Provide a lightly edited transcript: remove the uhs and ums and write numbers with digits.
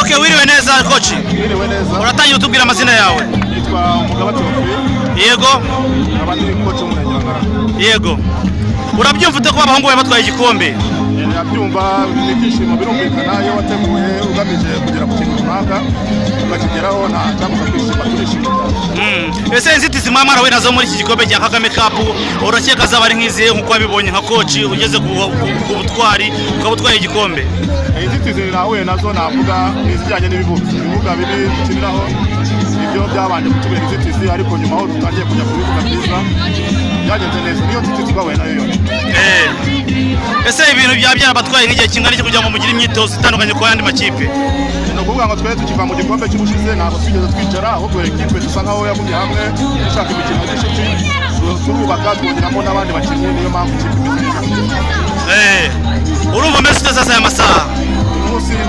Okay, wiriwe neza, coach? Mwiriwe neza. Uratangira utubwira amazina yawe. Nitwa Umugaba Theophile. Nkaba ndi coach w'Umurenge wa Ngarama. Yego, urabyumva ute kuba abahungu bawe batwaye igikombe? Nabyumva ni ibyishimo, birumvikana. Iyo wateguye ugamije kugera ku kintu runaka ukakigeraho, nta cyabuza kwishima, turishimye cyane. Ese inzitizi mwaba mwarahuye nazo muri iki gikombe cya Kagame Cup, urakeka zaba ari nk'izihe, nk'uko wabibonye nka coach ugeze ku butwari, ukaba utwaye igikombe? Inzitizi nahuye nazo navuga ni izijyanye n'ibibuga. Ibibuga bibi dukiniraho nibyo byabanje kutubera inzitizi, ariko nyuma aho dutangiye kujya ku bibuga byiza byagenze neza. Niyo nzitizi twahuye nayo yonyine. Ese ibintu byaba byarabatwaye nk'igihe kingana iki kugira ngo mugire imyitozo itandukanye ku yandi makipe? Ni ukuvuga ngo twe tukiva mu gikombe cy'ubushize ntabwo twigeze twicara, ahubwo ekipe dusa nkaho yagumye hamwe, dushaka imikino ya gishuti, turubaka, twongeramo n'abandi bakinnyi. Niyo mpamvu ikipe imeze neza. Urumva mbese ute sasa aya masaha?